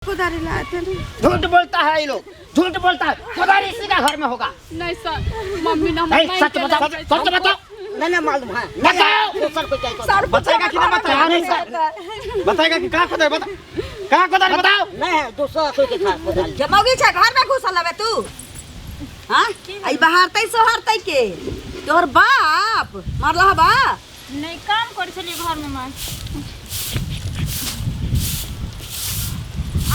कोदारी लाए थे ना। झूठ बोलता है ये लोग, झूठ बोलता है। कोदारी इसी का घर में होगा। नहीं सर, मम्मी ना नहीं, मांग सच के बताओ, ले सच बताओ। नहीं नहीं मालूम है। बताओ। दोसर कोई चाहिए तो। सर, बताएगा कि ना बताएगा? नहीं सर। बताएगा कि कहाँ कोदारी बता, कहाँ कोदारी बताओ। नहीं है दोसर कोई के था कोदारी। जमौगी छै घर में घुसल हवे तू। हाँ आई बाहरतै सोहरतै के तोहर बाप मरला बा। नहीं काम करै छलियै घर में माँ।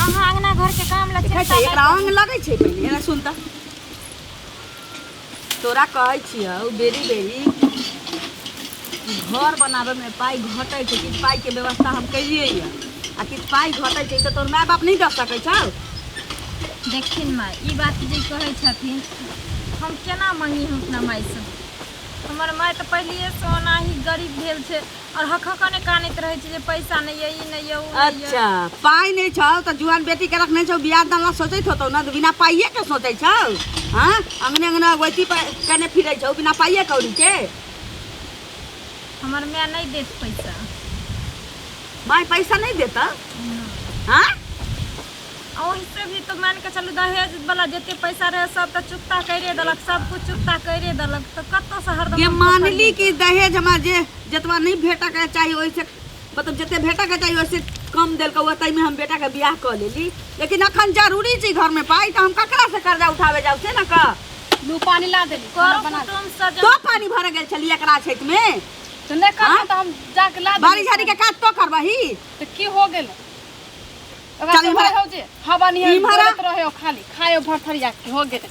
अहाँ अंगना घर के काम ला देखै चिंता छै एकरा नहि अंग लगै छै पहिले एना सुन त तोरा कहै छियौ बेरी बेरी घर बनाबे में पाइ घटै छै, किछु पाइ के व्यवस्था हम केलियै यऽ आ किछु पाइ घटै छै तऽ तोहर माय बाप नहि दऽ सकै छौ। देखथिन माय, ई बात जे कहै छथिन हम केना मंगी हम अपना माय से? हमर माय तऽ पहिलिएसँ ओनाही गरीब भेल छै और हक हकने कानैत रहै छै जे पैसा नहि यऽ, ई नहि यऽ, ओ नहि यऽ। अच्छा पाइ नहि छौ तऽ जुआन बेटी के रखने छौ, बियाह दान ला सोचैत होतौ ना, तऽ बिना पाइए के सोचै छौ? हाँ अंगने अंगना वैती कने फिरै छौ बिना पाइए कौड़ी के। हमर माय नहि देत पैसा। माय पैसा नहीं देता? हाँ ओहिसे भी तो मान के चलू दहेज वाला जते पैसा रहे सब तऽ चुकता करे देलक, सब कुछ चुकता करे देलक, तऽ कतऽ से हरदम ये हम मानली कि दहेज हमरा जे जतबा नहीं भेटा के चाहिए ओहिसे मतलब जते भेटा के चाहिए ओहिसे कम देलकै, ओतै में हम बेटा के बियाह कऽ लेली, लेकिन अखन जरूरी छै घर में पाइ तऽ हम ककरा से कर्जा उठावे जाउ से ना कह। लू पानी ला देली, करो बना दे। कुटुम्ब सजन। तो पानी भरे गेल छली एकरा छत में। तो नहीं करबो हाँ? तऽ हम जाके ला देली। बाड़ी झाड़ी के काज तो करबही। तऽ की हो गेल? ओकरा चल से इम्हर। हो जे हवा निहर इम्हर आ। बोलैत रहे हो, खाली खायो भर थरिया के हो गेल।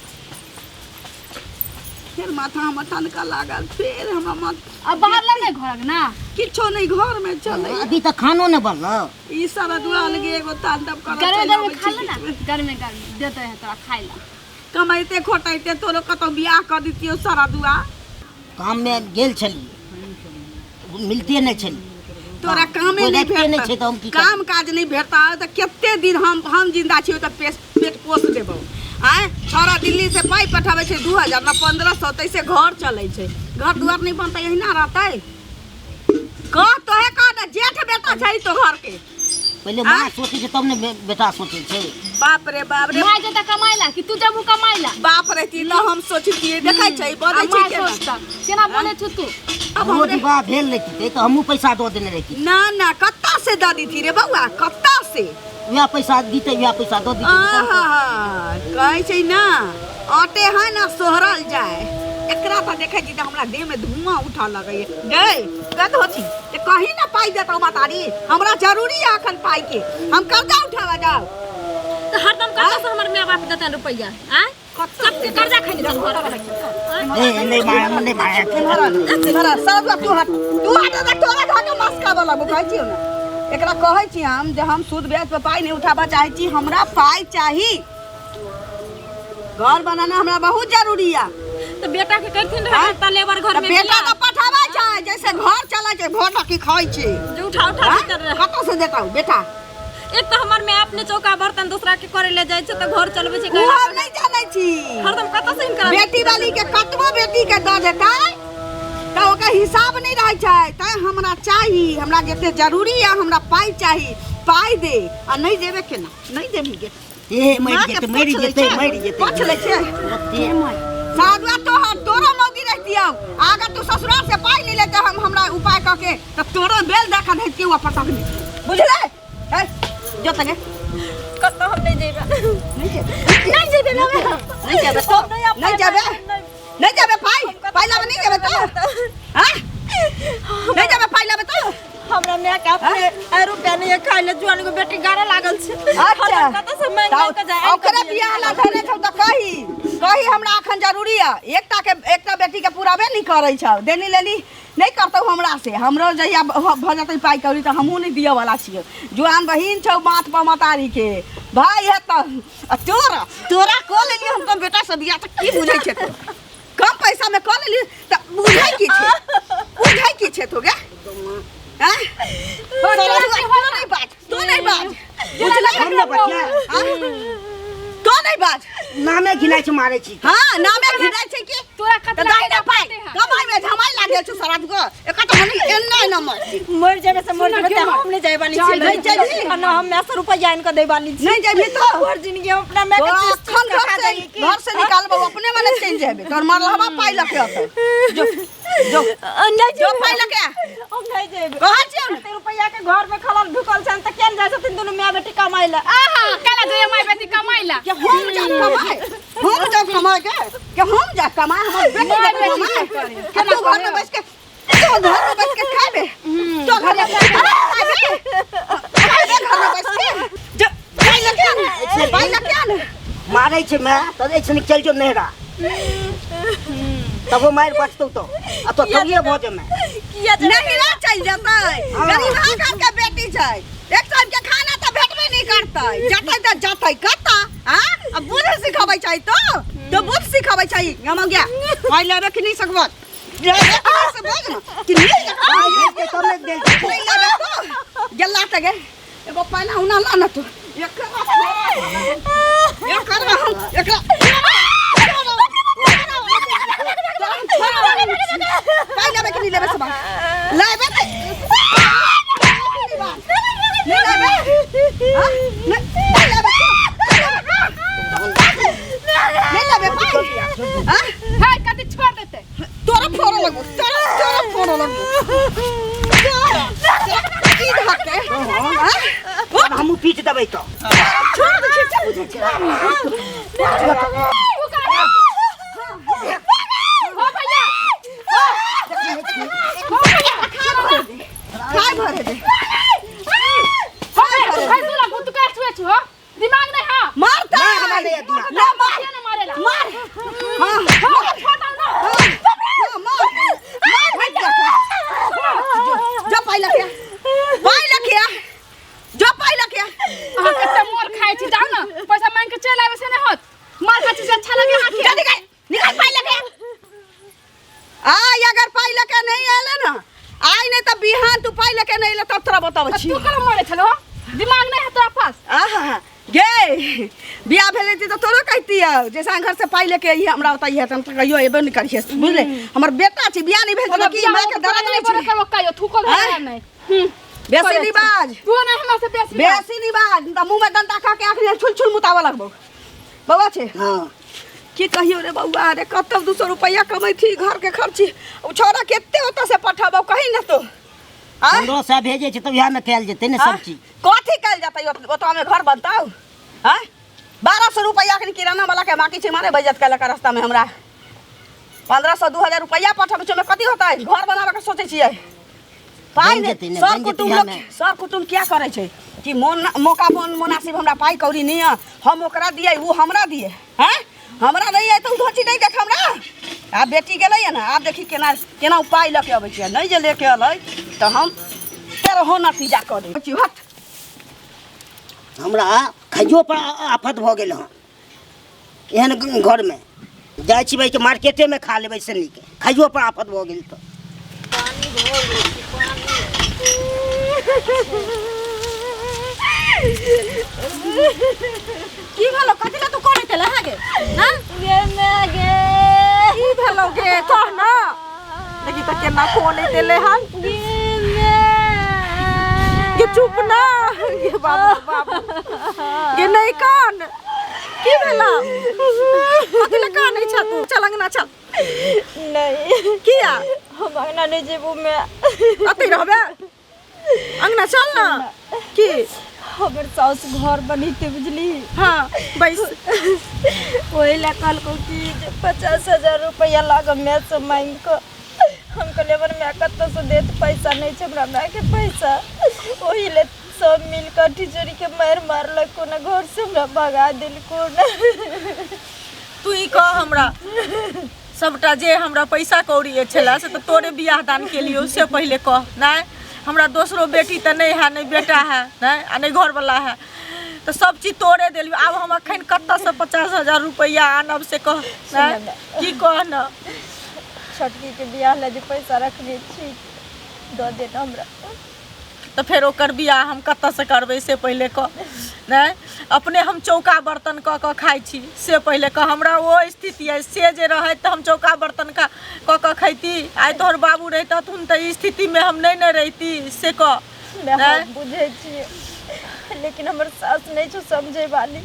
फिर माथा हमर ठनका लागल, फिर हमरा माथ। अब बाहर ला नहीं घर ना। किछो नहीं घर में चले। अभी तक खानो नहीं बनल। ई सारा दुआ लगे एगो तांडव करत गर्मी चलि गर्मी अबै खा छी ले ना, बीचमे। गर्मी गर्मी देते हैं तोरा खाइ ला। कमाइते खोटाइते तोरो कतौ बियाह कर दितियो सारा दुआ। काम में गेल छलियै, मिलते नहीं छलियै। तोरा कामे कोइ नहीं राखिते नहि भेटत। छै तऽ हम की काम काज नहीं भेटता तऽ कते दिन हम जिंदा छियै तऽ पेट पोस देबौ। आँय छौड़ा दिल्ली से पाइ पठाबै छै 2000 ना 1500, तैसे घर चलै छै, घर दुआर नहीं बनतै एहिना रहतै। कह तोहे कह ना, जेठ बेटा छै तो घर के। पहिले माँ आँय? सोचै छै तब ने बेटा सोचै छै। बाप रे बाप रे। माँ जेता कमाइला कि तू जबू कमाइला? बाप रे ती तऽ हम सोचतियै, देखै छै बजै छै माँ केना। सोचता केना बोलै छु तू? अब हमरो हमरे विवाह भेल रहितै तऽ हमहूँ पैसा दऽ देने रहिती। ना ना कत्ता से दऽ दिती रे बौआ, कत्ता से? वएह पैसा दितै, वएह पैसा दऽ दितै। आहा, कहै छै ना आटे है ना सोहरल जाए। एकरा तऽ देखै छी तऽ हमरा देह में धुआं उठऽ लगैए। गै कत होती जे कहीं ना पाइ देतौ मतारी, हमरा जरूरी है अखन पाइ के, हम कर्जा उठाबऽ जाउ। तऽ हरदम कतऽ से हमर माय बाप देतनि रुपैआ? आँय सबके कर्जा खैने छल घर पर। ए नहीं माया, नहीं माया। इम्हर आ, सब तू हट, तू हट, तोरा घर के मस्का वाला कहै छियौ ना। एकरा कहै छी हम जे हम सूद ब्याज पर पाइ नहीं उठाबऽ चाहै छी, हमरा पाइ चाही, घर बनाना हमरा बहुत जरूरी है। तऽ बेटा के करथिन रहे तऽ लेबर घर में बेटा बियाह। तऽ पठाबै छै, जैसे घर चलै छै भोर की खाइ छै। जे उठा उठा हाँ? के कर रहे। कतऽ से देतौ बेटा? एक तऽ हमर माय अपने चौका बर्तन दूसरा के करे ले जाइ छै तऽ घर चलबै छै। उ हम नहीं जानै छी। हरदम कतऽ से हिनकर बेटी वाली के कतबो बेटी के दऽ देतै तऽ ओकर हिसाब नहीं रहै छै। तैं हमरा चाही, हमरा जते जरूरी है हमरा पाइ चाही, पाइ दे। आ नहीं देबे केना? नहीं देबही गे। ए मरि माँ के जेतै, मरि पूछ लै जेतै, छै। मरि जेतै। पूछ लै छै। ओते। साधुआ तोहर तोरो मौगी रहतियौ, अगर तू ससुराल से पाइ नहीं लेते हम हमरा उपाय कऽ के तऽ तोरो बेल देखा देतियौ आ पटक दी, बुझले? ए जो तने कतऽ हम नहीं जेबै। नहीं जेबै, नहीं जेबै ना। नहीं जेबै तो, नहीं जेबै, नहीं जेबै, पाइ पाइ लाबे नहीं जेबै तो। हाँ नहीं जेबै पाइ लाबे तो। हमरा माय के अपने रुपया नहीं है खाइ ले, जुआन के बेटी गारा लागल छै। अच्छा। हरदम कतऽ से मांगि मांगि के जाय। ओकरे बियाह ला धरे छौ तऽ कही कही हमरा अखन जरूरी है। एकटा के एकटा बेटी के पुराबे नहीं करै छौ, देनी लेली नहीं करतौ हमरा से। हमरो जहिया भऽ जेतै पाइ कौड़ी तऽ हमहूँ नहीं दिअ वाला छियै। जुआन बहिन छौ माथ पर मतारी के भाई है तऽ आ तोरा तोरा कऽ लेलियै हम कम बेटा से बियाह तऽ की बुझै छै तू? कम पैसा में कऽ लेलियै तऽ बुझै की छै, बुझै की छै तू गे? आँय? तू नहीं बाज, तू नहीं बाज, बुझलै? हम नहि बतिया। तो नहीं बाज। नामे घिनाइ छै मारै छी। हां, नामे घिनाइ छै की? तोरा त कतला दाहिना पाइ कमाइ में झमाइ लागल छौ सराद को एकर त मने एना एना मर मर जेबे से मर जेबे, सुना, हम नहीं जाए वाली चल, छी। नहीं जेबही। आ ना हम 100 रुपया आनि के दै वाली छी। नहीं जेबही तो? भर जिंदगी हम अपना माय के तोरा चीज अखन चीज के खा घर से जाइए की? घर से निकालबो, अपने मने चलि जेबे। तोर मरलहबा पाइ लके अतौ। जो जो नहीं जो जेबै। पाइ लके आ। हम नहीं जेबै। कहै छियौ ने। कते रुपया के घर में खलल ढुकल छनि तऽ केन जाइ छथिन दुनू माय बेटी कमाइ लए? आहा, काला जे माय बेटी कमाइ ला। कि हम जाब कमाए, हम जाब कमाए के कि हम जाब कमाए, हमर बेटी माय जाब बेटी कमाए। करे। आ तू घर में बैस के, तू घर में बैस के खाबे, तू घर में खाबे, खाबे घर में बैस के। जो पाइ लके आन, पाइ लके आन। मारै छै माय तऽ एहिसँ नीक चलि जो नैहरा, तबो मारि बचतौ तो आ तो थोड़िए भऽ जेमे। किया जेबै? नहिरा चलि जेतै। हाँ। गरीब घर के बेटी छै, एक टाइम के खाना तऽ भेटबे नहि करतै, जेतै तऽ जेतै कतऽ? आ अब बुझ सिखबै छै तो तो बुझ सिखबै छै। गमौगिया, पाइ लेबे कि नहि सकबो? लेबे कि नहि सकबो ने? कि नहि लेबे? पाइ भेजतै तब ने देल जेतै। नहि लेबे तो गेला तऽ गे एगो पाइ उना ला ने तू। एकर एकर हम एकरा पाइ लेबे कि नहि लेबे से बात? लेबे तऽ नहीं लेबे? हाँ? नहीं नहीं लेबे तू? नहीं लेबे पाइ? हाँ? हाय, कथी छोड़ देते? तोरा फोड़ो लगबो, तोरा तोरा फोड़ो लगबो, तोरा की धक्के? हाँ? आब हमहूँ पीट देबै तऽ छोड़ दे, से बुझै छै। तू का हो भैया, हो भैया। खाय भरे दे। हो भैया, तू खाइ तू लगू, तू का छुए छु हो दिमाग नहीं? हां, मारता नहीं, हमरा नहीं है दिमाग। ना मार। किया ना मारेला? मार, हाँ। हो, छोड़ दो ना। हाँ, मार मार भाई लखे। जो पाइ लखे, पाइ लखे, जो पाइ लखे। अहाँ कते मोर खाइ छी, जाउ ने पैसा मांगि के चलि आबै से नहि होत, मार खाइ छी से अच्छा लगे अहाँके? चल निकाल, निकाल पाइ लखे। आइ अगर पाइ लके नहीं आएले ना, आइ नहीं तऽ बिहान तू पाइ लके नहीं एले तब तोरा बताबै छी। तू कल मरे छलो, दिमाग नहीं है तोरा पास? आहा गे, बियाह भेल रहितै तऽ तोरो कहितियौ जे घर से पाइ लेके अइहे हमरा ओतऽ अइहे, तऽ हम तऽ कहियो एबे नहि करिहे, बुझले? हमर बेटा छै, बियाह नहि भेल छलै की मायके दर्द नहि छै? करबो कहियो थूकल आँय? नहीं। बेसी नहि बाज। तू नहीं हमरा से बेसी बाज। बेसी नहि बाज तऽ मुँहमे डंटा खा के आँखि छुल छुल मुताबऽ लगबौ। बौआ छै। हाँ। की कहियौ रे बौआ रे, कतौ 200 रुपैआ कमैथी घर के खर्ची, ओ छौड़ा कते ओतऽ से पठबौ कही ने तो? आँय? 1500 भेजै छै तऽ उएहमे कयल जेतै ने सब चीज। कथी कयल जेतै? ओतऽ में घर बनतौ? आँय, 1200 रुपैआ अखन किराना वाला के बाकी छै, मारे बेइज्जत कयलक रास्ता में हमरा। 1500 2000 रुपैआ पठबै छै, ओहिमे कथी होतै? घर बनाबऽ के सोचै छियै, पाइ बनि नहि। जेतै ने, सर बनि जेतै कुटुम्ब लोक इएहमे। सर कुटुम्ब क्या करै छै कि मोन मौका मोन मुनासिब हमरा पाइ कौड़ी नहि यऽ, हम ओकरा दियै, ओ हमरा दियै। हँ, हमरा नहि अइ तऽ ओ धोची नहि देख हमरा। आब बेटी गेलैए ने, आब देखी केना केना ओ पाइ लऽ के अबै छै। नहि जे लेके अलै तऽ हम तेरहो नतीजा कऽ दै छी। हट। हमरा खाइयो पर आफत भऽ गेल हँ। एहन घरमे जाइ छी भाई के मार्केटेमे खा लेबै से नीक, खाइयो पर आफत भऽ गेल तऽ। की भेलो? कथी ला तू कोने चले हा गे? हां गे मैं गे, की भेलो गे? कह ना, देखी त केना कोने देले हन गे। मैं गे, चुप ना गे बाबू, बाबू गे, नहीं कान। की भेलो? कथी ला कानै छ तू? चल अंगना चल। नहीं। किया? हम अंगना नहीं जेबू मैं। अतै रहबे? अंगना चल ना। की? हमर साउस घर बनीते बुझली। हाँ, बैस। ओही ला कहलको कि जे 50,000 रुपया लागब माय से मांगि कऽ। हम कहलियै हमर माय कतऽ से देत, पैसा नहीं छै हमरा माय के पैसा। ओही ले सब मिल कऽ टिचोरी के मारि मारलक, कोना घर से हमरा भगा देलको ने। तू ई कह हमरा, सबटा जे हमरा पैसा कौड़ी छलै से तऽ तोरे बियाह दान केलियौ से पहिले कह। नहि हमरा दोसरो बेटी तऽ नहि है, नहि बेटा है, नहि आ नहि घरवला है, तऽ सब चीज तोरे देलियौ। आब हम अखन कतऽसँ 50,000 रुपैआ आनब से कह। नहि की कह न। छोटकी के बियाह ला जे पैसा रखने छी दऽ देना हमरा। तऽ फेर ओकर बियाह हम कतऽसँ करबै से पहिले कह। नहि अपने हम चौका बर्तन कऽ कऽ खाइ छी से पहिले कह हमरा ओ स्थिति अइ से जे रहैत तऽ हम चौका बर्तन खा कऽ कऽ खैती आइ तोहर बाबू रहितथुन तऽ ई स्थितिमे हम नहि ने रहिती से कह माय नहि हम बुझै छियै लेकिन हमर सास नहि छौ समझै वाली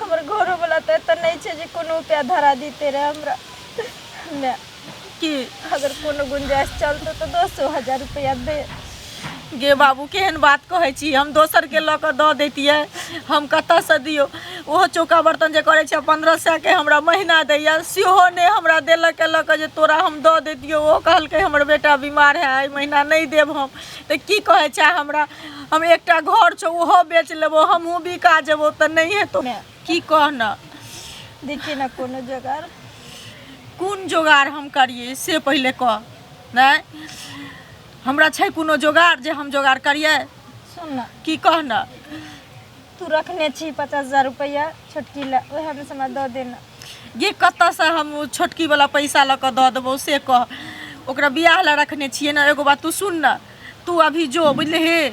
हमर घरोवला तऽ एतऽ नहि छै जे कोनो उपाय धरा दिते रहए हमरा माय की अगर कोनो गुंजाइश चलतौ तऽ 10,000 रुपैआ दे गे बाबू केहन बात कहै छी हम दोसरके लऽ कऽ दऽ दैतियै हम कतऽसँ दियौ ओहो चौका बर्तन जे करै छै 1500के हमरा महीना दैए सेहो नहि हमरा देलक लऽ कऽ जे तोरा हम दऽ दैतियौ ओहो कहलकै हमर बेटा बीमार है एहि महीना नहि देब हम तऽ की कहै छै हमरा हम एकटा घर छौ ओहो बेच लेबो हमहूँ बिका जेबो तऽ नहि हेतौ की कह ने देखिए ना कोनो जोगाड़ कोन जोगाड़ हम करियै से पहिले कह नहि हमरा छै कोनो जोगाड़ जे हम जोगाड़ करियै सुन ना की कह ने तू रखने छी 50,000 रुपैआ छोटकी ला ओएहमे से हमरा दऽ देना गे कतऽसँ हम ओ छोटकीवला पैसा लऽ कऽ दऽ देबौ से कह ओकरा बियाह लए रखने छियै ने एगो बात तू सुन ने तू अभी जो बुझलिही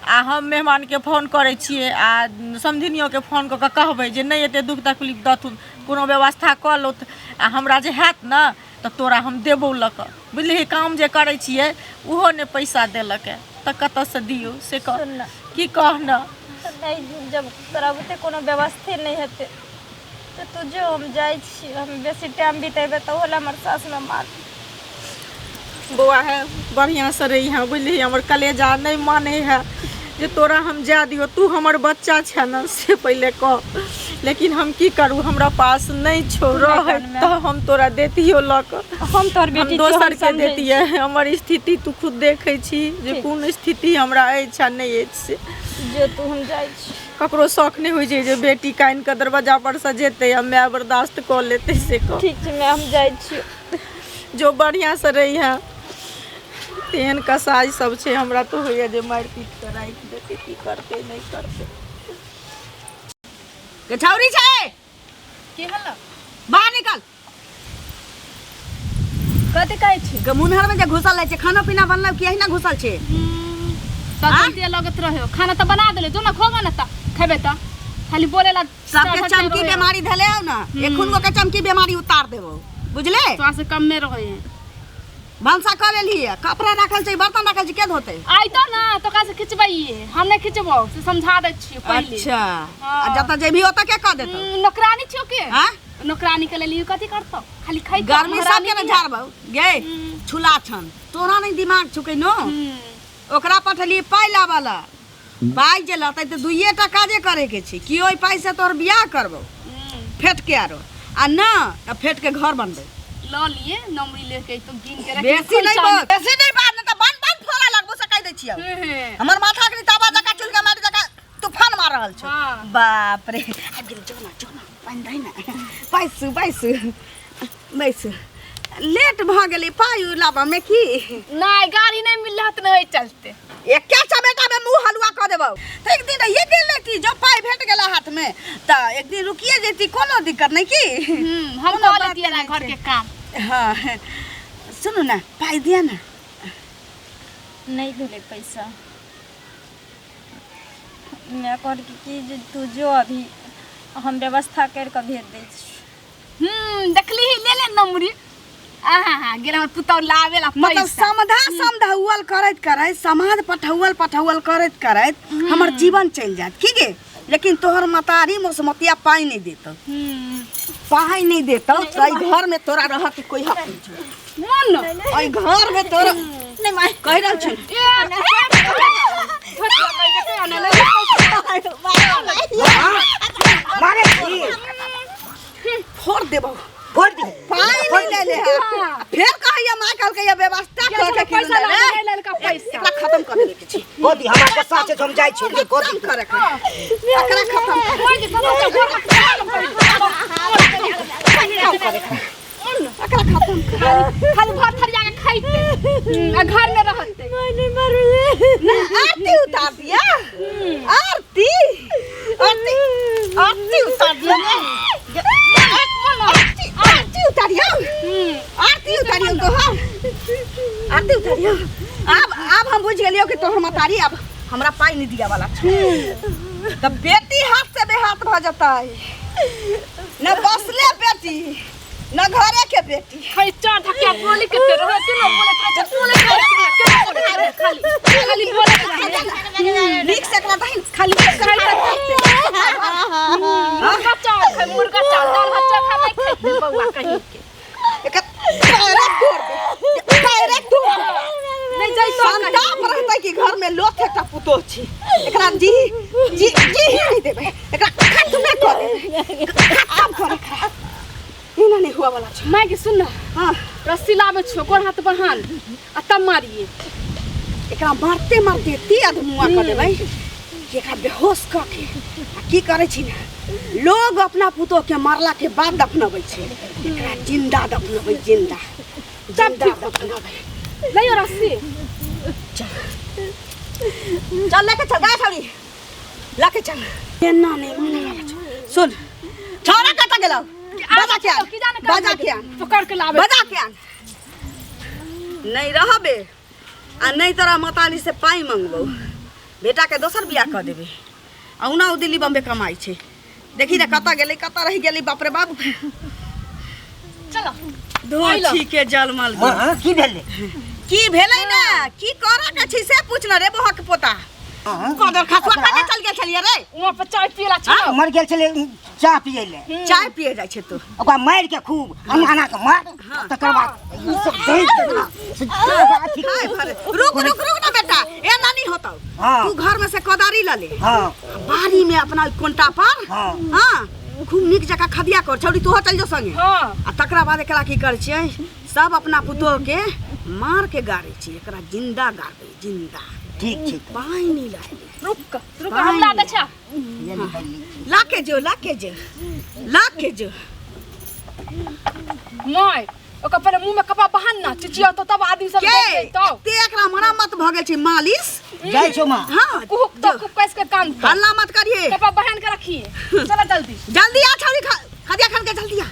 आ हम मेहमानके फोन करै छियै आ समधिनियोके फोन कऽ कऽ कहबै जे नहि एते दुःख तकलीफ देथुन कोनो व्यवस्था कऽ लौथ आ हमरा जे हैत ने तऽ तोरा हम देबौ लऽ कऽ बुझलिही काम जे करै छियै ओहो नहि पैसा देलक तऽ कतऽसँ दियौ से कह सुन ने की कह ने नहि जब तोरा बुते कोनो व्यवस्थे नहि हेतै तऽ तू जो हम जाइ छी हम बेसी टाइम बितेबै तऽ ओहो लए हमर सासमे मार बौआ है बढ़िआँसँ रहिहेँ बुझलिही हमर कलेजा नहि मानै है जे तोरा हम जाय दियौ तू हमर बच्चा छे ने से पहिले कह लेकिन हम की करू हमरा पास नहि छौ रहै तऽ हम तोरा देतियौ लऽ कऽ हम तोहर हम बेटी छियौ, हम दोसरके समझै देतियै हमर स्थिति तू खुद देखै छी जे कोन स्थिति हमरा अछि आ नहि अछि से छी। जो तू हम जाइ छी ककरो शौक नहि होइ छै जे बेटी कानि कऽ दरवाजा पर से जेतै आ माय बर्दाश्त कऽ लेतै से कह ठीक छै माय हम जाइ छी जो बढ़िआँसँ रहिहेँ तेहन कसाइ सब छै हमरा तऽ होइए जे मारि पीट कऽ राखि देतै की करतै नहि करतै के छौरी छै के हल्ला बाहर निकल कथी कहै छी के मुनहर में जे घुसल रहै छै खाना पीना बनल कि अहिना घुसल छै तखन लगत रहे खाना तऽ बना देले जो ना खोबा ना तऽ खेबे तऽ खाली बोले ला सबके चमकी बीमारी धले हो ना एखुन गो के चमकी बीमारी उतार देबो बुझले तो से कम में रहे भनसा कऽ लेलही कपड़ा राखल छै बर्तन राखल छै के धोतै आई तो ना तो का से खिंचबैये हम नहीं खिंचबो से समझा दै छियो पहिले अच्छा हाँ। आ जतऽ जेबही ओतऽ के कऽ देतौ नौकरानी छियो के हाँ नौकरानी के लेल कथी करतौ खाली खाइ गर्मी सबके ने झाड़बौ गे छुला छन तोरा नहीं दिमाग छुकै नो ओकरा पठलियै पाइ लाबऽ लए पाइ जे लतै तऽ दुइए टा काजे करैके छै कि ओहि पाइसँ तोहर बियाह करबौ फेटके आरो आ न तऽ फेटके घर बनबै लऽ लिए नमरी लेके तो गिन के रख बेसी नहीं बोल बेसी नहीं बात नहीं तऽ बन बन फोड़ा लगबो से कहि दै छियौ हमर माथा के ताबा जका चुल के मारि जका तूफान मार रहल छौ हाँ। बाप रे आबि गेल जो ना जो ना पानि दही ना बैसू बैसू बैसू लेट भऽ गेलै पाइ उइ लाबऽमे की नहीं गाड़ी नहीं मिल रहा नहीं चलते एके चमेटा में मुंह हलुआ कऽ देबौ तऽ एक दिन रहिए गेल रहती जो पाइ भेट गेला हाथ में तऽ एक दिन रुकिए जैती कोनो दिक्कत नहीं की हम कोनो कऽ बात लेतियै ना नहि घर छै। के काम हाँ सुनू ने पाइ दिअ ने नहि भेलै पैसा माय कहलकै कि जे तू जो अभी हम व्यवस्था करि कऽ भेज दै छी देखली ले ले नमरी आहा हा गेल हमर पुतौ लावे ला मतलब पैसा समधा समधौअल करैत करैत समाध पठौअल पठौअल करैत करैत हमर जीवन चलि जायत की गे लेकिन तोहर मतारी मोसमतिया पाइ नहि देतौ पाइ नहि देतौ तऽ एहि घरमे तोरा रहऽ के कोई हक नहि छौ मन एहि घरमे तोरा नहि माय कहि रहल छी मारे छी फोड़ देबौ फोड़ दी पाइ नहि ले ले है फेर कहैया माँ कहलकै व्यवस्था कऽ के पैसा किनु लावे ले नहीं ललका पैसा एकरा खत्म कर देबे के छै गोदी हमरा गुस्सा छै हम जाइ छी गोदी खत्म करे के एकरा खत्म कोई के सब घर में खत्म करे के एकरा खत्म कर खाली भात थरिया के खाइते आ घर में रहते ना आरती उतार दिया आरती आरती आरती उतार दिया आरती आरती उतारिया आरती उतारियो तोहर आरती उतारियो अब अब हम बुझ गेलियो कि तोहर मतारी अब हमरा पाइ नहीं दिया वाला छौ। तऽ बेटी हाथ से बेहाथ भऽ जेतै। न बसले बेटी न घरे के बेटी। खाली चार धक्का बोली के तेरे रहे केना बोले खाली बोले केना बोले खाली खाली बोले नीक से एकरा दही खाली खाली मुर्गा चावल खाई, मुर्गा चावल दाल भात चोखा नहीं खाई बउआ कहीं के। एकर पैरे तोड़ दे, पैरे तोड़ दे। नहीं जाई तो संताप रहतै कि घर में लोथ एकटा पुतोह छी, एकरा जी जी जी ही नहीं देबै, एकरा खत्मे कऽ देबै, खत्म कर एकरा। एना नहीं हुआ वाला छै। माय के सुन ना। हाँ। रस्सी लाबे छो, गोड़ हाथ बन्हान आ तब मारिए। एकरा मारते मारते एते अधमुआ कऽ देबै कि एकरा बेहोश कऽ के आ की करै छी ने, लोग अपना पुतोह के मारला के बाद दफनबै छै, एकरा जिंदा दफनबै, जिंदा तब जिंदा ठीक। दफनबै। लइयो रस्सी। चल लेके चल गाय छौड़ी, लके चल। एना नहीं माने वाला छौ। सुन छौड़ा कतऽ गेलौ? बजा के आन, की जाने कहाँ बजा के आन, पकड़ के लाबे, बजा के आन। नहीं रहबे आ नहीं तोरा मताली से पाई मंगबौ, बेटा के दोसर बियाह कऽ देबे। आ ओना ओ दिल्ली बम्बे कमाइ छै। देखी ने कतऽ गेलै, कतऽ रहि गेलै, बाप रे बाप। चलो धोछी के जलमल गेल। माँ, की भेलै? की भेलै ने, की करऽ के छै से पूछ ने रे बहक पोता। हाँ। कदर खसुआ कने चल गेल छलियै रे? वहाँ पर चाय पियला छौ। मर गेल छलै चाय पियै ले। चाय पिए जाइ छै तू? ओकरा मारि के खूब अना के मार, तकर बाद ई सब दैत के ना, से अथी हाय भरे। रुक रुक रुक ना बेटा, एना नहीं होतौ। हाँ। तू घर में से कोदारी ल ले। हाँ। बाड़ी में अपना कोनटा पर। हाँ। हाँ, खूब नीक जकाँ खदिया कर, छौड़ी तोहो चल जो संगे। हाँ। आ तकरा बाद एकरा की करै छियै, सब अपना पुतोह के मार के गाड़ै छियै, एकरा जिंदा गाड़बै, जिंदा। ठीक ठीक। पानि लागे। रुक रुक, हम ला दै छा। ये निकालि लै छी। लाके जो, लाके जो, लाके जो। माय ओकर पहिले मुंह में कपड़ा बहान ना, चिचिया तो तब आदमी सब के देख जइतौ। ते एकरा मरम्मत भऽ गेल छै मालिश। जाइ छौ माँ। हाँ, कुहुक तो खूब कस के कान पर। हल्ला मत करिए। कपड़ा बहान के रखिए। चलो जल्दी। जल्दी आ छौड़ी, खदिया खान के जल्दी आ।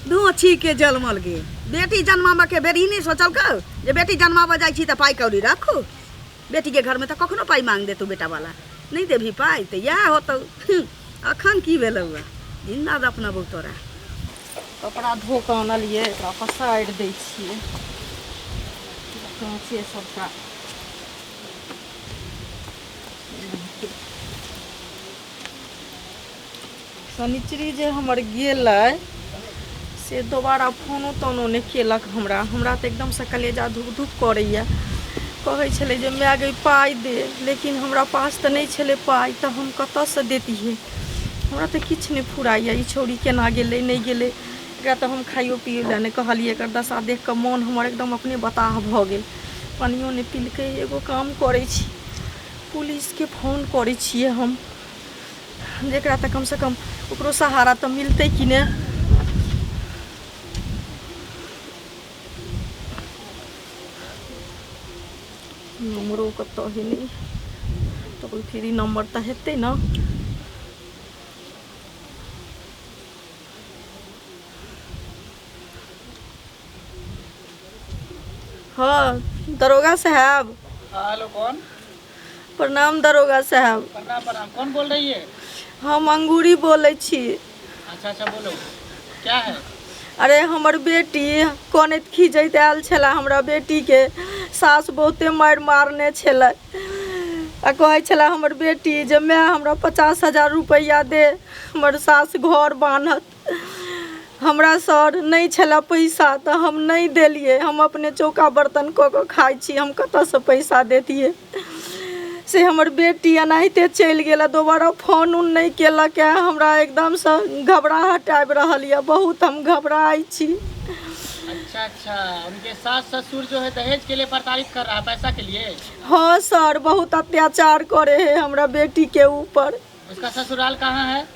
धोछी के जलमल गे। बेटी जन्माबऽ के बेर ई नहि सोचलकौ जे बेटी जन्माबऽ जाइ छी तऽ पाइ कौड़ी राखू। बेटी के घर में तऽ कखनो पाइ मांग देतौ बेटा वाला, नहि देबही पाइ तऽ इएह होतौ। अखन की भेलौ हँ, जिन्दा दफनबौ तोरा। कपड़ा धो कऽ आनलियै, एकरा पसारि दै छियै। काँचे सबटा। शनिचरी जे हमर गेलै से दोबारा फोनो तोनो नहि केलक हमरा। हमरा तऽ एकदमसँ कलेजा धुक धुक करैए। कहै छलै जे माय गै पाइ दे, लेकिन हमरा पास तऽ नहि छलै पाइ, तऽ हम कतऽसँ दैतियै? हमरा तऽ किछु नहि फुराइए, ई छौड़ी केना गेलै नहि गेलै। एकरा तऽ हम खाइयो पियो लए नहि कहलियै। एकर दशा देख कऽ मोन हमर एकदम अपने बताह भऽ गेल। पानियो नहि पिलकै। एगो काम करै छी, पुलिसके फोन करै छियै हम, जेकरा तऽ कमसँ कम ओकरो सहारा तऽ मिलतै कि ने। नम्बरो कतऽ है नहि, टोल फ्री नम्बर तऽ हेतै ने। हाँ दरोगा साहब। हेलो, कौन? प्रणाम दरोगा साहब। प्रणाम प्रणाम। कौन बोल रही है? हम अंगूरी बोलै छी। अच्छा अच्छा बोलो, क्या है? अरे हमर बेटी कनैत खींचैत आयल छलै। हमरा बेटीके सास बहुते मारि मारने छलै आ कहै छलै हमर बेटी जे माय हमरा 50,000 रुपैआ दे, हमर सास घर बान्हत। हमरा सर नहि छलै पैसा तऽ हम नहि देलियै। हम अपने चौका बर्तन कऽ कऽ खाइ छी, हम कतऽसँ पैसा दैतियै? से हमर बेटी एनाहिते चलि गेल आ दोबारा फोन उन नहि केलक। हमरा एकदमसँ घबराहट आबि रहल यऽ, बहुत हम घबराइ छी। अच्छा अच्छा, उनके सास ससुर जो है दहेज के लिए प्रताड़ित कर रहा है, पैसा के लिए? हाँ सर, बहुत अत्याचार करे है हमरा बेटी के ऊपर। उसका ससुराल कहाँ है?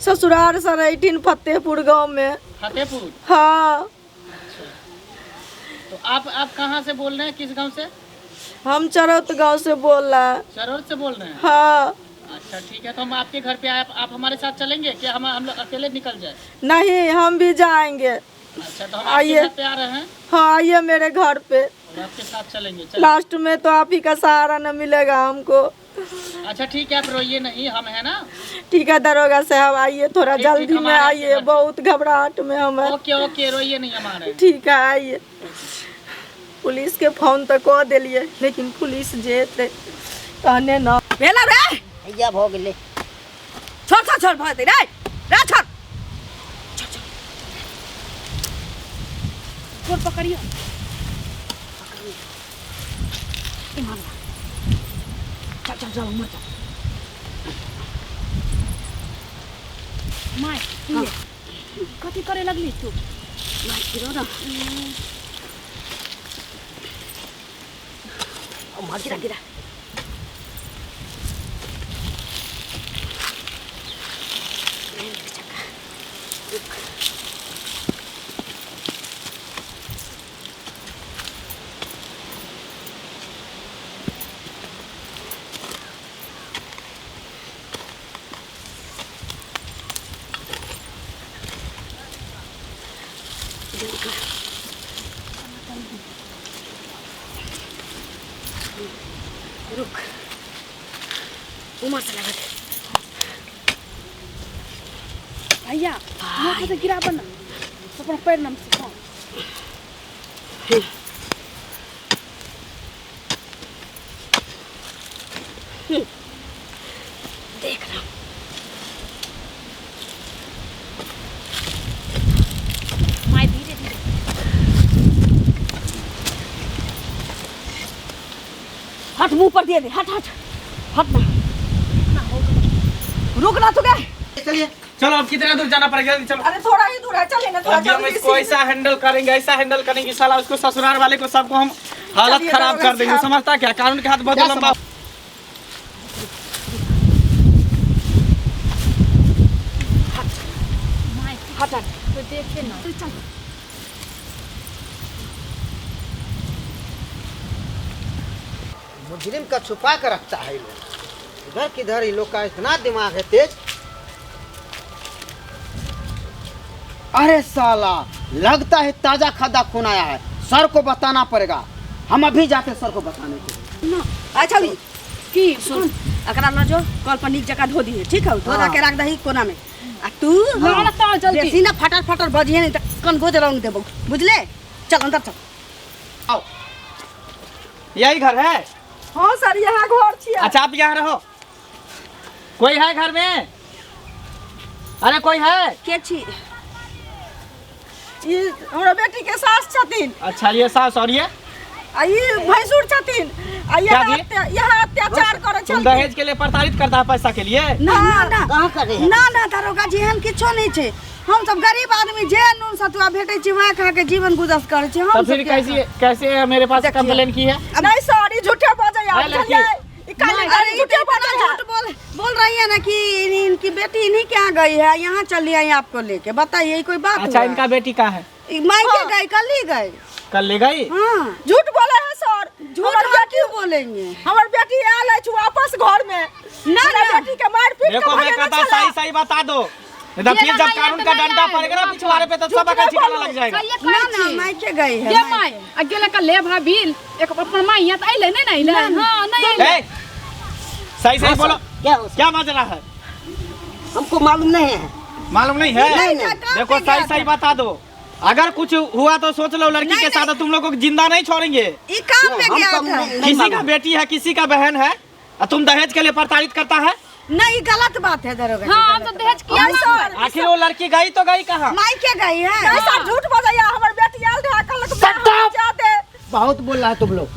ससुराल सर एठिन फतेहपुर गांव में। फतेहपुर? हाँ। अच्छा, तो आप कहाँ से बोल रहे हैं, किस गांव से? हम चरौत गांव से बोल रहे हैं। चरौत से बोल रहे हैं? हाँ। अच्छा ठीक है, तो हम आपके घर पे आए, आप हमारे साथ चलेंगे क्या? हम लोग अकेले निकल जाए? नहीं, हम भी जाएंगे। अच्छा, तो हम आपके आइए। घर पे आ रहे हैं। हाँ आइए मेरे घर पे। और आपके साथ चलेंगे। चलो। लास्ट में तो आप ही का सहारा न मिलेगा हमको। अच्छा ठीक है, आप रोइए नहीं, हम है ना। ठीक है दरोगा साहब, आइए थोड़ा ठीक, ठीक, जल्दी में हमारे आइए, घर। बहुत घबराहट में हम हैं। ओके ओके, रोइए नहीं, हम आ रहे हैं। ठीक है आइए। पुलिस के फोन तऽ कऽ देलियै, लेकिन पुलिस जेतै तहने न। भेल रे। हैया भऽ गेलै। छोड़ छोड़ छोड़, भऽ जेतै रे रे, छोड़। गोड़ पकड़ियो, चल चल चल, उमर चल। माय कथी करे लगली तू? माय गिरो ना, उमर गिरा गिरा। रुक, उमर से लगा दे। भैया माथा से गिराबऽ ना, अपन पैर नम से। हाँ। देख रहा। माय धीरे धीरे। हट, मुंह पर दिए दे, हट हट हट ना, रुक ना तू गए। चलिए। चलो, अब कितना दूर जाना पड़ेगा? जल्दी चलो। अरे थोड़ा ही दूर है, चले ना थोड़ा अभी हम जल्दी इसको से। ऐसा हैंडल करेंगे, ऐसा हैंडल करेंगे, साला उसको ससुराल वाले को सबको हम हालत चलिए, खराब कर देंगे। साहब। समझता क्या, कानून के हाथ बहुत क्या लंबा। माय हट हट। तो देखे ना। तू चल। मुजरिम का छुपा कर रखता है ये लोग। इधर किधर ये लोग का इतना दिमाग है तेज। अरे साला, लगता है ताजा खादा खून आया है। सर को बताना पड़ेगा, हम अभी जाते हैं सर को बताने के लिए। अच्छा भी की? सुन, एकरा ल जो कल पर नीक जकाँ धो दिहे, ठीक है? धो हाँ। के राख दही कोना में। आ तू हाँ ना, तो जल्दी। बेसी ना फटर फटर बजिहे, नहीं त कनगोज रंग देबौ, बुझले? चल अंदर चल। आओ। यही घर है? हाँ सर, यहाँ घर छियै। अच्छा, आप यहाँ रहो। कोई है घर में? अरे कोई है? के छी? ई हमरा बेटी के सास छथिन। अच्छा, ये सास और ये आ ई भैंसुर छथिन। आ क्या यहाँ जी? यहाँ अत्याचार करै तुम छलखिन। दहेज के लिए प्रताड़ित करता है पैसा के लिए? ना ना ना। कहाँ कर रहे हैं? ना ना दरोगा जी, एहन किछो नहीं छै। हम सब गरीब आदमी, जे नून सतुआ भेटै छै वएह खा के जीवन गुजर करै छी हम तो सब। फिर क्या कैसे कैसे मेरे पास देखिए। कंप्लेन की है? नहीं सर, ई झूठे बजै है लड़की। बुझलियै? ई काली नहीं, अरे झूठे इतना बजै। झूठ बोल बोल रही है ना कि इनकी बेटी इन्हीं के यहाँ गई है, यहाँ चली आई आपको लेके। बताइए, ये कोई बात अच्छा हुआ? इनका बेटी कहाँ है? ई मायके गई, कल ही गई। कल ले गई? हाँ। झूठ बोले है सर। झूठ हमर हम बेटी क्यों बोलेंगे? हमर बेटी आयल अछि वापस घर में ना, हमरा ना। बेटी के मार पीट के देखो, मैं भगेने कहता छलै। सही सही बता दो, नहीं तो फिर जब कानून का डंडा पड़ेगा ना पिछवाड़े पे तो सब का ठिकाना लग जाएगा। सहिए ना कहै ना छी। मायके गई है। ये माय आ गेले का ले भाभी, एक अपन माय यहाँ तऽ अइलै नहि ने? अइलै, हाँ, नहि अइलै। ए, सही सही बोलो। क्या हो? क्या माजरा है? हमको मालूम नहीं है। मालूम नहीं है? नहीं, नहीं। देखो, सही सही बता दो, अगर कुछ हुआ तो सोच लो, लड़की के साथ तुम लोग को जिंदा नहीं छोड़ेंगे। ई काम पे हम गया कम था। नहीं किसी का मालूम। बेटी है, किसी का बहन है, और तुम दहेज के लिए प्रताड़ित करता है। नहीं, गलत बात है दरोगा जी, हाँ, हम गलत तो दहेज बात। किया नहीं सर। आखिर वो लड़की गई तो गई कहाँ? मायके गई है। नहीं सर, झूठ बजैया। हमर बेटी आयल रहे, कहलक Shut up! जाते। बहुत बोल रहा है तुम लोग।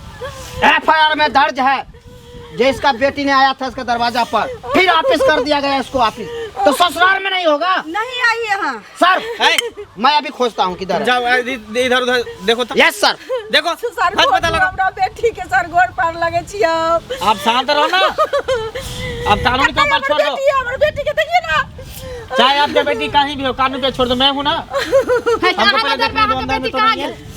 एफ में दर्ज है जे इसका बेटी ने आया था इसका दरवाजा पर, फिर ऑफिस कर दिया गया इसको। ऑफिस तो ससुराल में नहीं होगा। नहीं आई यहाँ। सर, ए, मैं अभी खोजता हूँ किधर है। जाओ, इधर उधर देखो तो। Yes sir. देखो, सर, सच पता लगा। हमरा बेटी के सर गोर पार लगे छियै। आप शांत रहो ना, अब कानून के ऊपर हमर छोड़ दो। बेटी, हमर बेटी के देखिए ना। चाहे आपके बेटी कहीं भी हो, कानून पे छोड़ दो, मैं हूँ ना। है, हमको अहाँ पहले नजर देखने में दो, अहाँके अंदर में बेटी तो कहाँ नहीं है। गेल?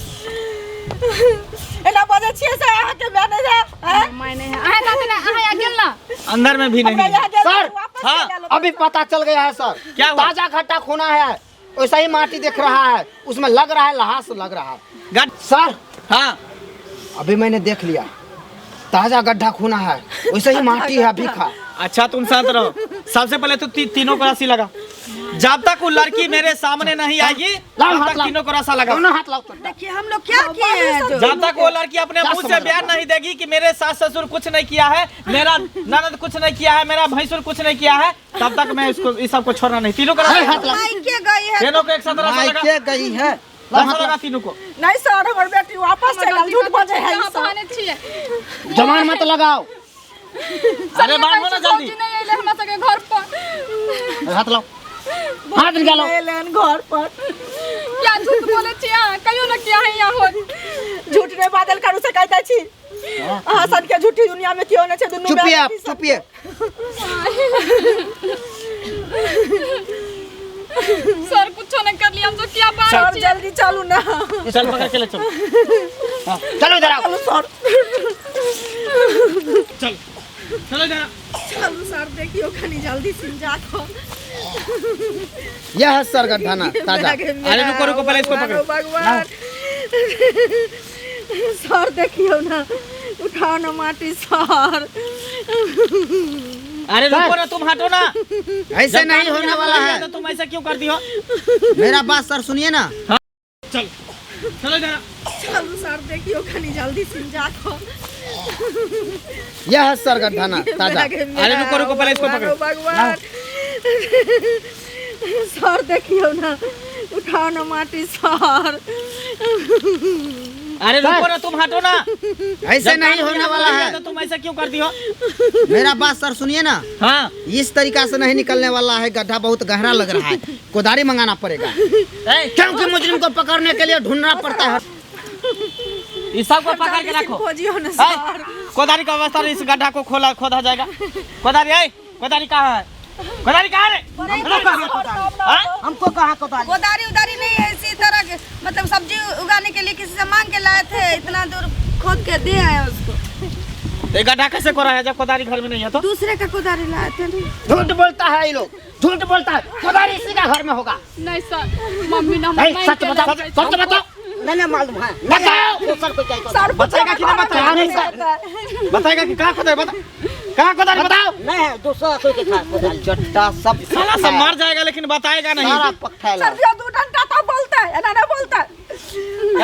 एना बजै छियै से अहाँके मैनेजर हैं? माय नहि है, अहाँ कहते ना, अहाँ यहाँ गेल ना? अंदर में भी नहीं हमरा है। यहाँ गेल सर, वापस हाँ, चलि आयल। अभी पता चल गया है सर। क्या हुआ? ताजा खट्टा खोना है, वैसा ही माटी दिख रहा है, उसमें लग रहा है लहास लग रहा है। सर। हाँ। अभी मैंने देख लिया, ताजा गड्ढा खूना है, वैसे ही माटी है अभी खा। अच्छा तुम शांत रहो। सबसे पहले तो तीनों को रस्सी लगा। जब तक वो लड़की मेरे सामने नहीं आएगी लाओ तब हाथ तक लाओ। तीनों को रस्सा लगा। दोनों हाथ लाओ तो। देखिए हम लोग क्या किए हैं जो जब तक वो लड़की अपने क्या मुंह से समझ बयान नहीं देगी कि मेरे सास ससुर कुछ नहीं किया है, मेरा ननद कुछ नहीं किया है, मेरा भैंसुर कुछ नहीं किया है, तब तक मैं इसको इस सबको छोड़ना नहीं। तीनों को रस्सा हाथ लगा। लाओ। मायके गई है। तीनों को एक साथ रस्सा लगा। मायके गई है। लाओ रस्सा हाथ लगा लाओ। तीनों को। नहीं सर, हमर बेटी वापस चल गेल, झूठ बजे है कहाँ ई सब। बहाने छियै? जमान मत लगाओ। अरे बांधो ना जल्दी। भौजी नहीं अयलै हमरा सबके घर पर। हाथ लाओ, हाथ निकालो। एलन घर पर। क्या झूठ बोलै छियै अहाँ? कहियो ने किया है यहाँ होत। झूठ नहीं बादल करू से कहते छी। अहाँ सबके झूठी दुनिया में केओ नहि छै, दुनू चुपिए आप, बेटी सब। चुपिए। सर कुछो नहीं कर लिया हम तो क्या बात सर छियै? जल्दी चलू ना। चल पकड़ के ले चल। चलो इधर आओ। चलू सर। चल चलो इधर। चलू सर, देखियो कनी जल्दी सिम जा कऽ। यह है सर गड्ढाना ताजा। अरे रुको, रुको, पहले इसको पकड़ो। भगवान सर देखियो ना, उठाओ ना माटी सर। अरे रुको ना, तुम हटो ना। ऐसे जब नहीं कानून होने यहाँ वाला बोल दिया है। तो तुम ऐसा क्यों कर दी हो? मेरा बात सर सुनिए ना। चल चलो इधर। चलू सर, देखियो कनी जल्दी सिम जा कऽ। यह है सर गड्ढाना ताजा। अरे रुको, रुको, पहले इसको पकड़ो। भगवान सर देखियो ना, उठाओ ना माटी सर। अरे रुको ना, तुम हटो ना। ऐसे जब नहीं कानून होने यहाँ वाला बोल दिया है। तो तुम ऐसा क्यों कर दी हो? मेरा बात सर सुनिए ना। हाँ। इस तरीका से नहीं निकलने वाला है, गड्ढा बहुत गहरा लग रहा है, कोदारी मंगाना पड़ेगा। ए, क्योंकि मुजरिम को पकड़ने के लिए ढूंढना पड़ता है। इस सबको पकड़ के रखो। खोजियो ना ए, सर। कोदारी का व्यवस्था, इस गड्ढा को खोला खोदा जाएगा। कोदारी है, कोदारी कहाँ है? कोदारी कहाँ है? हाँ? हमको कहाँ कोदारी? कोदारी उदारी नहीं है, इसी तरह के मतलब सब्जी उगाने के लिए किसी से मांग के लाए थे, इतना दूर खोद के दे आए उसको। ये गड्ढा कैसे खोरा है जब कोदारी घर में नहीं है तो? दूसरे का कोदारी लाए थे नहीं। झूठ बोलता है ये लोग, झूठ बोलता है। कोदारी इसी का घर में होगा। नहीं सर, मम्मी ना ए, सच बताओ, सच बताओ। नहीं नहीं मालूम है। बताओ। दोसर कोई चाहिए सर बताएगा कि ना बताएगा? नहीं सर। बताएगा कि कहाँ खोदा है? बता, कहाँ कोदारी बताओ। नहीं है, दूसरा कोई के था कोदारी। चट्टा सब साला सब मर जाएगा लेकिन बताएगा नहीं। सारा पकठैला। सर जो दू डंडा तो बोलता है, ना ना बोलता है।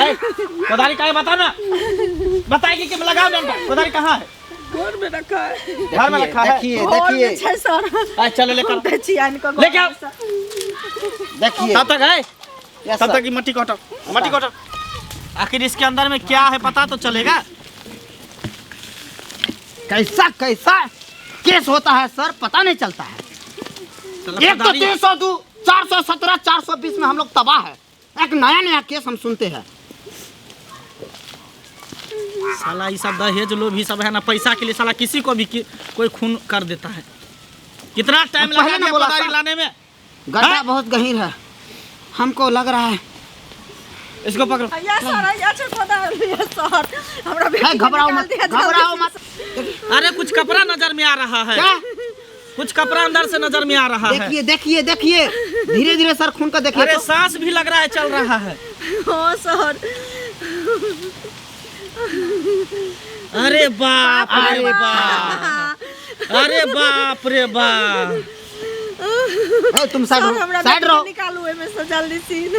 ए, कोदारी कहाँ है बता ना। बताएगी कि लगाओ डंडा। कोदारी कहाँ है? घर में रखा है। घर में रखा है। देखिए घर में देखिए छै सर। ए, चलो लेकर हम तऽ छी आनि कऽ घर लेके आओ। में सर। देखिए। तब तक है, यस तब सर। तक ये मट्टी काटो, मट्टी काटो। आखिर इसके अंदर में क्या है पता तो चलेगा। कैसा कैसा केस होता है सर, पता नहीं चलता है। एक तो कोदारी- 302, 417, 420 में हम लोग तबाह है। एक नया नया केस हम सुनते हैं। साला ये सब दहेज लोभ ही सब है ना, पैसा के लिए साला किसी को भी कोई खून कर देता है। कितना टाइम पहले लगा ना दिया बोला कोदारी सर। लाने में। गड्ढा हाँ? बहुत गहीर है, हमको लग रहा है। इसको पकड़ो। या सर, या छै कोदारी, या सर। हमरा बेटी है, के घबराओ निकाल मत, दिया जल्दी घबराओ से। मत। अरे कुछ कपड़ा नजर में आ रहा है। क्या? कुछ कपड़ा अंदर से नजर में आ रहा है। देखिए देखिए देखिए, धीरे धीरे सर खून का देखिए। अरे तो। सांस भी लग रहा है चल रहा है। हाँ सर। अरे बाप रे बाप, अरे बाप रे बाप। ए, तुम साइड सर रहो, हमरा साइड बेटी के रहो। निकालू एहिमे से जल्दी सीन।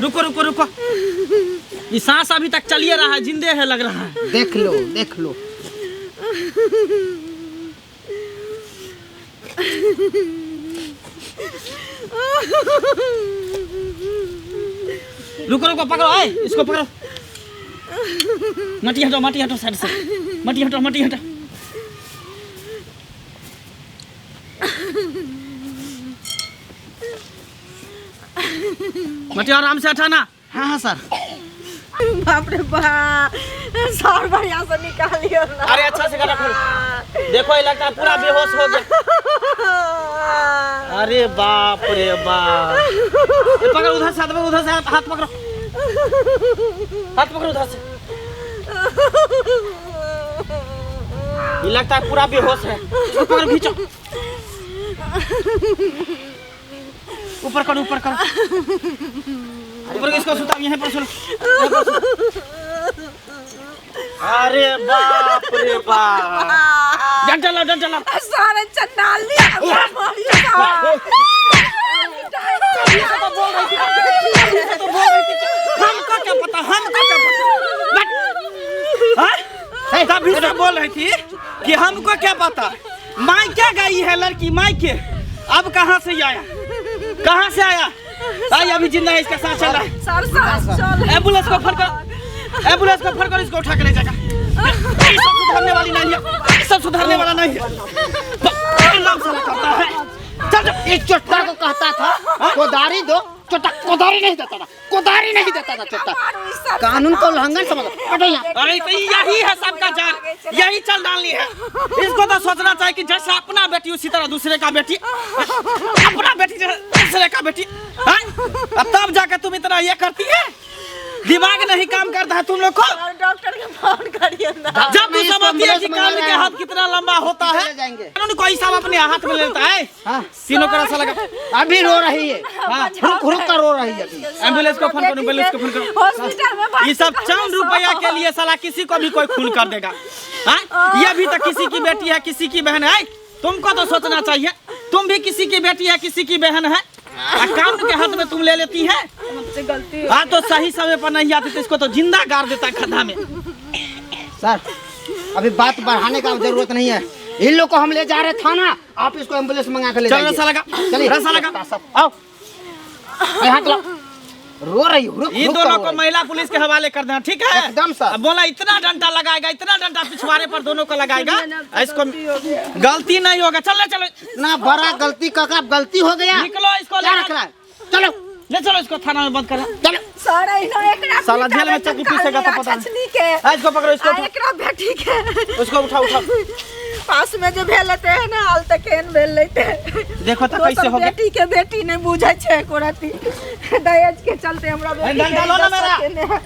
रुको रुको रुको, ये सांस अभी तक चलिए रहा है, जिंदे है लग रहा है। देख लो देख लो। रुको रुको, पकड़ो, ए, इसको पकड़ो। मट्टी हटो, मट्टी हटो साइड से, मट्टी हटो, मट्टी हटो। मट्टी आराम से हटाना। हाँ हाँ सर। बाप रे बाप, सर बढ़िया से निकालियो ना। अरे अच्छा से गला खोल। देखो ये लड़का पूरा बेहोश हो गया। अरे बाप रे बाप। ये पकड़ो उधर से, हाथ पकड़ो उधर से, हाथ पकड़ो, हाथ पकड़ो उधर से। ये लगता है पूरा बेहोश है। इसको पकड़ो, खींचो ऊपर करो, ऊपर करो, ऊपर इसको सुताओ, यहीं पर सुनो। अरे बाप रे बाप, डंडा लाओ, डंडा लाओ। सारे चंडाल लिया हमरा मारियो। तो बोल रही थी, हमको क्या पता, हमको क्या पता। बट हाँ? तभी तो बोल रही थी कि हमको क्या पता। मायके गई है लड़की, मायके। अब कहाँ से आया, कहाँ से आया? आई अभी जिंदा है, इसका सांस चल रहा है। सर सांस चल। एम्बुलेंस को फोन कर, एम्बुलेंस को फोन कर, इसको उठा के ले जाएगा। ये सब सुधरने वाली नहीं है, ये सब सुधरने वाला नहीं है। नाम साला करता है। चल चल। इस चोट्टा को कहता था कोदारी दो, चोट्टा कोदारी नहीं देता था, कोदारी नहीं देता था चोट्टा। कानून का उल्लंघन समझ, हटो यहाँ। अरे तो यही है सबका जान, यही चल डालनी है इसको। तो सोचना चाहिए कि जैसे अपना बेटी उसी तरह दूसरे का बेटी, अपना बेटी जैसे दूसरे का बेटी। हाँ? अब तब जाकर तुम इतना ये करती है, दिमाग नहीं काम करता है तुम लोग को। डॉक्टर के फोन करिए ना। जब तू इसको समझती है कि एम्बुलेंस कानून मंगा के हाथ कितना लंबा होता है, ले जाएंगे। कानून को हिसाब अपने हाथ में लेता है। हाँ। तीनों का रसा लगा। अभी रो रही है, रुक रुक कर रो रही है अभी। एम्बुलेंस को फोन करो, एम्बुलेंस को फोन करो। हॉस्पिटल में भर्ती ये सब करो चंद रुपया के लिए साला किसी को भी कोई खून कर देगा। हाँ? ये भी तो किसी की बेटी है, किसी की बहन है। तुमको तो सोचना चाहिए, तुम भी किसी की बेटी है, किसी की बहन है। आ कानून के हाथ में तुम ले लेती है। हमसे गलती। हाँ तो सही समय पर नहीं आती तो इसको तो जिंदा गाड़ देता है खड्डा में। सर अभी बात बढ़ाने का जरूरत नहीं है, इन लोग को हम ले जा रहे थाना, आप इसको एम्बुलेंस मंगा के ले चल जाइए। रसा लगा, चलिए रसा लगा। सब आओ, अरे हाथ लाओ। रो रही हो, रुक ये रुक कर दोनों रो को रही। महिला पुलिस के हवाले कर देना, ठीक है? एकदम सर। अब बोला इतना डंडा लगाएगा, इतना डंडा पिछवाड़े पर दोनों को लगाएगा, इसको गलती नहीं होगा। चलो चलो, इतना बड़ा गलती का गलती हो गया। निकलो इसको, क्या रख रहा है? चलो ले चलो इसको थाना में बंद करो। चलो सर इनो एकरा साला जेल में चक्की पीसेगा तो पता नहीं। के आ, इसको पकड़ो, इसको आ उठाओ। एकरा बेटी के उसको उठाओ, उठाओ। पास में जे भेल हेतै ने हाल तक केहन भेल लेते। देखो तो कैसे हो गया। बेटी के बेटी नहीं बुझै छै एको रत्ती। दहेज के चलते हमरा बेटी डंडा के लो ना दशा मेरा। केने है।